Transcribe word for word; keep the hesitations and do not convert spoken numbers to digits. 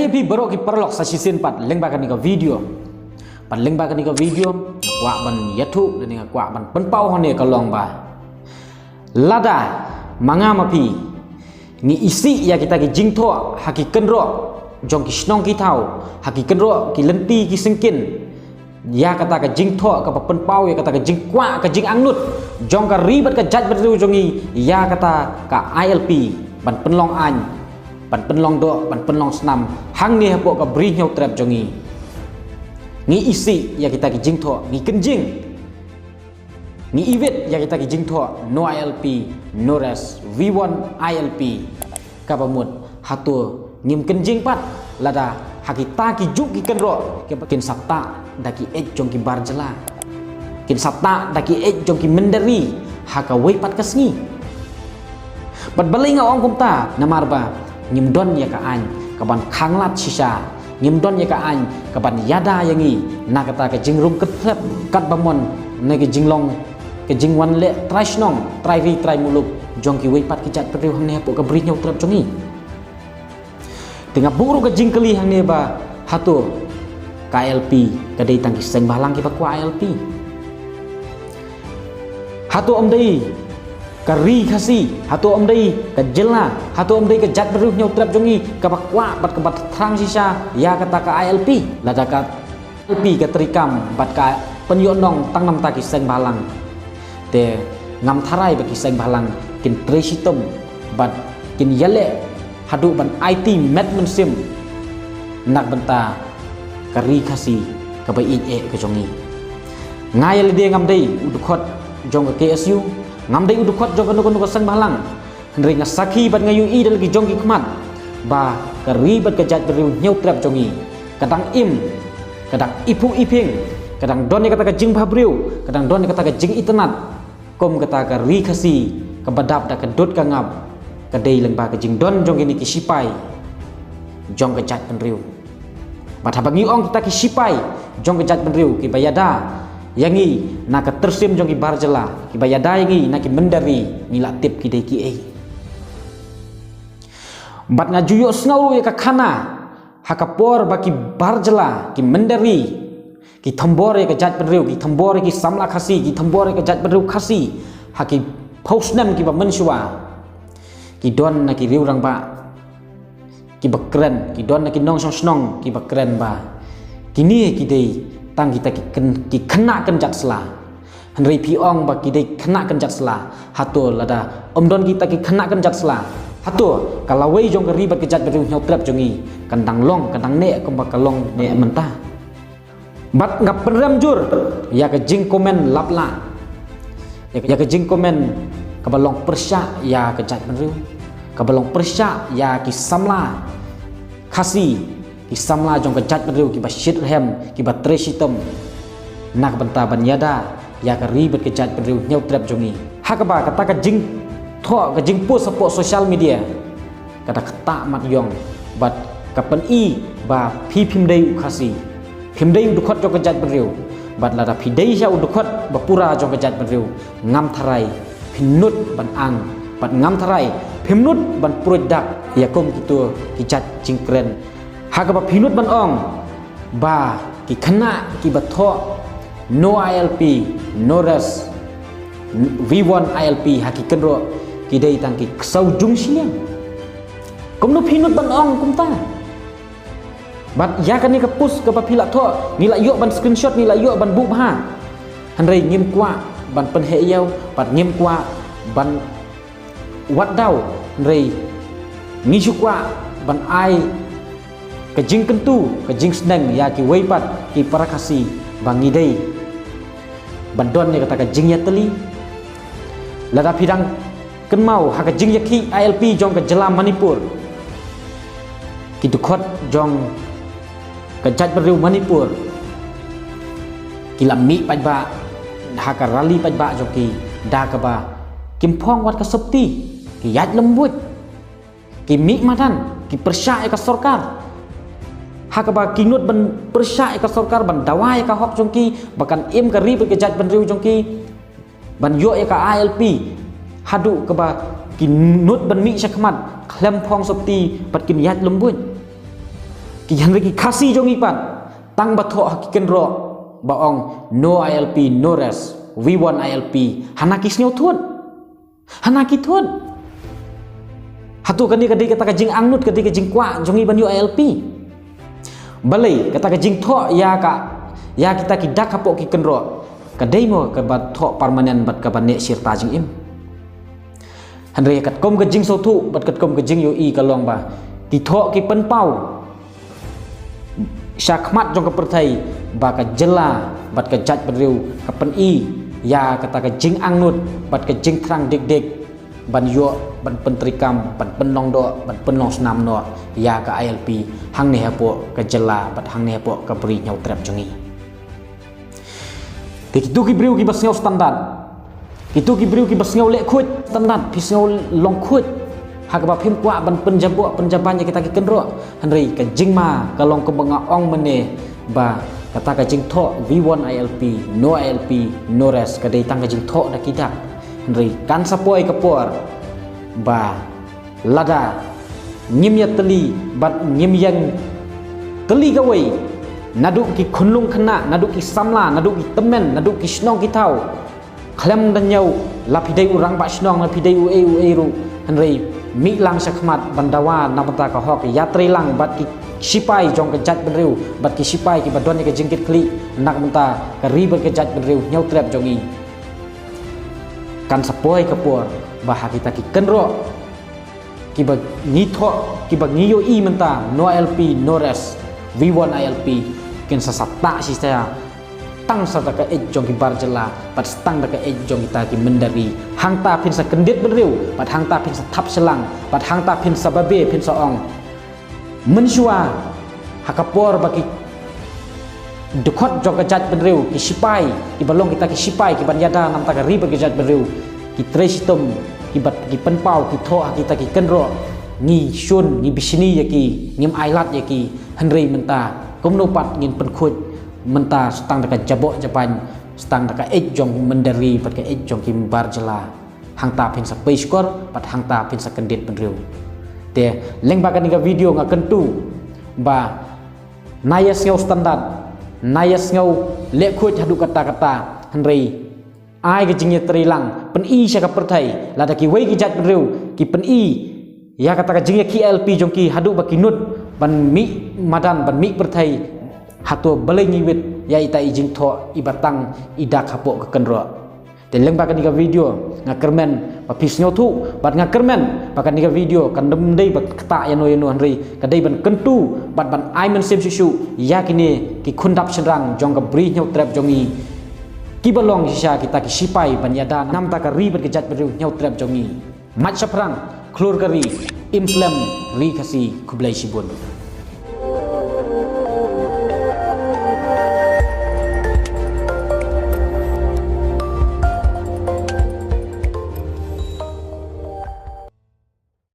Phi baroh ki paralok, sa shisien pat lyngba kane ka video, pat lyngba kane ka video nga kwah ban ïathuh lane nga kwah ban pynpaw hangne ka long ba lada ma nga ma phi ngi isih ïa kita ki jingthoh ha ki kynroh jong ki shnong ki thaw, ha ki kynroh ki lynti ki syngkien, ïa kata ka jingthoh kaba pynpaw ïa kata ka jingkwah ka jingangnud jong ka ri bad ka jaitbynriew jong ngi ïa kata ka I L P ban pynlong aiñ, ban pynlong doh, ban pynlong snam hangne hapoh ka Bri Hynñiewtrep jong ngi. Ngi isih ïa kita ki jingthoh, ngi kynjing, ngi iwit ïa kita ki jingthoh No I L P, No Rest, We Want I L P. Kaba mut hato ngim kynjing pat lada ha kita ki juh ki kynroh ki ba kin sa tah da ki eit jong ki bar jylla, kin sa tah da ki eit jong ki mynder ri ha kawei pat ka sngi? Bad balei nga ong kumta? Namar ba ngim don ïa ka aiñ kaban khanglad shisha, ngim don ïa ka aiñ kaban ïada ïa ngi na kata ka jingrung kyrthep katba mon na ka jinglong, ka jingwan leh trai shnong, trai ri, trai muluk jong kiwei pat ki jaitbynriew hangne hapoh ka Bri Hynñiewtrep jong ngi. Te nga buh ruh ka jingkylli hangne ba hato ka I L P ka dei tang ki seng bhalang kiba kwah I L P? Hato ym dei ka ri Khasi, hato ym dei ka jylla, hato ym dei ka jaitbynriew Hynñiewtrep jong ngi kaba kwah bad kaba thrang shisha ïa kata ka I L P? Lada ka I L P ka treikam bad ka pynïohnong tang namar ki seng bhalang, te ngam tharai ba ki seng bhalang kin trei shitom bad kin ïaleh haduh ban aiti met mynsiem na ka bynta ka ri Khasi kaba ïeit eh ka jong ngi. Nga ïa lade ngam dei u dkhot jong ka K S U, ngam dei u dkhot jong kano kano ka seng bhalang. Hynrei nga sakhi bad nga ïohi da la ki jong ki khmat ba ka ri bad ka jaitbynriew Hynñiewtrep jong ngi ka dang im, ka dang iphuh iphieng, ka dang don ïa kata ka jingbhabriew, ka dang don ïa kata ka jingitynnad kum kata ka ri Khasi kaba dap da ka dud ka ngap, ka dei lyngba ka jingdon jong kine ki shipai jong ka jaitbynriew. Bad haba ngi ong kita ki shipai jong ka jaitbynriew kiba ïada ïa ngi na ka tyrsim jong ki bar jylla, kiba ïada ïa ngi na ki mynder ri, ngi la tip ki dei kiei. Bad nga ju ïohsngew ruh ïa ka khana ha ka por ba ki bar jylla, ki mynder ri, ki thombor ïa ka jaitbynriew, ki thombor ïa ki samla Khasi, ki thombor ïa ka jaitbynriew Khasi ha ki phew snem kiba mynshuwa. Ki don na ki riew rangbah kiba kren, ki don na ki nongshong shnong kiba kren ba kine ki dei tang kita ki kyn-, ki khynnah kynjat sla. Hynrei phi ong ba ki dei khynnah kynjat sla, hato lada ym don kita ki khynnah kynjat sla, hato ka lawei jong ka ri bad ka jaitbynriew Hynñiewtrep jong ngi kan dang long, kan dang neh kumba ka long neh mynta? Bad nga pynrem jur ïa ka jingkomen laplah, ïa ka, ïa ka jingkomen kaba long pyrshah ïa ka jaitbynriew, kaba long pyrshah ïa ki samla Khasi, ki samla jong ka jaitbynriew kiba shitrhem, kiba trei shitom na ka bynta ban ïada ïa ka ri bad ka jaitbynriew Hynñiewtrep jong ngi. Ha kaba kata ka jingthoh, ka jingpost hapoh social media, ka da ktah mat ïong bad ka pyni ba phi phim dei u Khasi, phim dei u dkhot jong ka jaitbynriew. Bad lada phi dei sha u dkhot ba pura jong ka jaitbynriew, ngam tharai phin nud ban ang, bad ngam tharai phim nud ban pruid dak ïa kum kito ki jait jingkren ha kaba phi nud ban ong ba ki khynnah kiba thoh No I L P, No Rest, We Want I L P ha ki kynroh ki dei tang ki ksew jung shiliang. Kumno phi nud ban ong kumta? Bad ïa kane ka post kaba phi la thoh, ngi la ïoh ban screenshot, ngi la ïoh ban buh bha. Hynrei ngim kwah ban pynheh ïew, bad ngim kwah ban wad daw, hynrei ngi shu kwah ban ai ka jingkyntu, ka jingsneng ïa kiwei pat ki para Khasi ba ngi dei ban don ïa kata ka jingïatylli. Lada phi dang kynmaw ha ka jingïakhih I L P jong ka jylla Manipur, ki dkhot jong ka jaitbynriew Manipur ki la mih paidbah ha ka rally paidbah jong ki da kaba kim phong wat ka sopti, ki ïaid lymbuit, ki mih madan, ki pyrshah ïa ka sorkar. Ha kaba ki nud ban pyrshah ïa ka sorkar, ban dawa ïa ka hok jong ki ba kan im ka ri bad ka jaitbynriew jong ki, ban ïoh ïa ka I L P, haduh kaba ki nud ban mih shakhmat khlem phong sopti bad kin ïaid lymbuit. Ki hynrei ki Khasi jong ngi pat tang ba thoh ha ki kynroh ba ong no I L P, no rest, we want I L P. Hana ki sngewthut. Hana ki thut. Hato kane ka dei kata ka jingangnud, ka dei ka jingkwah jong ngi ban ïoh I L P? Balei kata ka jingthoh ïa ka, ïa kita ki dak hapoh ki kynroh ka dei mo kaba thoh permanent bad kaba neh shirta jingim? Hynrei katkum ka jingsngewthuh bad katkum ka jingïohi ka long ba ki thoh ki pynpaw sha khmat jong ka pyrthei ba ka jylla bad ka jaitbynriew ka pyni ïa kata ka jingangnud bad ka jingthrang dik dik ban ïoh, ban pyntreikam, ban pynlong doh, ban pynlong snam noh ïa ka I L P hangne hapoh ka jylla bad hangne hapoh ka Bri Hynñiewtrep jong ngi. Te kito ki briew kiba sngew standard, kito ki briew kiba sngew leh khuid standard, phi sngew long khuid ha kaba phim kwah ban pynjaboh pynjaban ïa kita ki kynroh. Hynrei ka jingma ka long kumba nga ong mynne ba kata ka jingthoh we want I L P, no I L P, no rest ka dei tang ka jingthoh da ki dak. Hynrei kan sa poi ka por ba lada ngim ïatylli bad ngim ïeng tylli kawei, naduh ki khunlung khynnah, naduh ki samla, naduh ki tymmen, naduh ki shnong ki thaw, khlem da ñiew la phi dei u rangbah shnong, la phi dei uei uei ruh, hynrei mih lang sha khmat ban dawa na bynta ka hok, ïatreilang bad ki shipai jong ka jaitbynriew bad ki shipai kiba don ïa ka jingkitkhlieh na bynta ka ri bad ka jaitbynriew Hynñiewtrep jong ngi. Kan sa poi ka por ba ha kita ki kynroh kiba ngi thoh, kiba ngi ïohi mynta, no I L P, no rest, we want I L P, kin sa sah tah shisha tang sa da ka eit jong ki bar jylla bad tang da ka eit jong kita ki mynder ri. Hangta phin sa kyndit bynriew bad hangta phin sa thap shyllang bad hangta phin sa babe, phin sa ong. Mynshuwa ha ka por ba ki dkhot jong ka jaitbynriew, ki shipai kiba long kita ki shipai kiban ïada na bynta ka ri bad ka jaitbynriew ki trei shitom, kiba, ki pynpaw, ki thoh ha kita ki kynroh, ngi shun, ngi bishni ïa ki, ngim ailad ïa ki. Hynrei mynta kumno pat ngin pynkhuid mynta sa tang da ka jaboh jaban, sa tang da ka eit jong mynder ri bad ka eit jong ki bar jylla? Hangta phin sa pei shkor bad hangta phin sa kyndit bynriew. Te lyngba kane ka video nga kyntu ba na ïa sngew standard, na ïa sngew leh khuid haduh katta katta, hynrei ai ka jingïatreilang, pyni sha ka pyrthei, lada kiwei ki jaitbynriew ki pyni ïa kata ka jingïakhih I L P jong ki haduh ba ki nud ban mih madan, ban mih pyrthei, hato balei ngi wit ïa ita i jingthoh iba tang i dak hapoh ka kynroh? Te lyngba kane ka video nga kyrmen ba phi sngewthuh bad nga kyrmen ba kane ka video kan ym dei ba ktah ïano ïano, hynrei ka dei ban kyntu bad ban ai mynsiem shuh shuh ïa kine ki khun dap shynrang jong ka Bri Hynñiewtrep jong ngi, kiba long shisha kita ki shipai ban ïada na bynta ka ri bad ka jaitbynriew Hynñiewtrep jong ngi. Mait shaphrang, khlur ka ri, im slem ri Khasi, khublei shibun.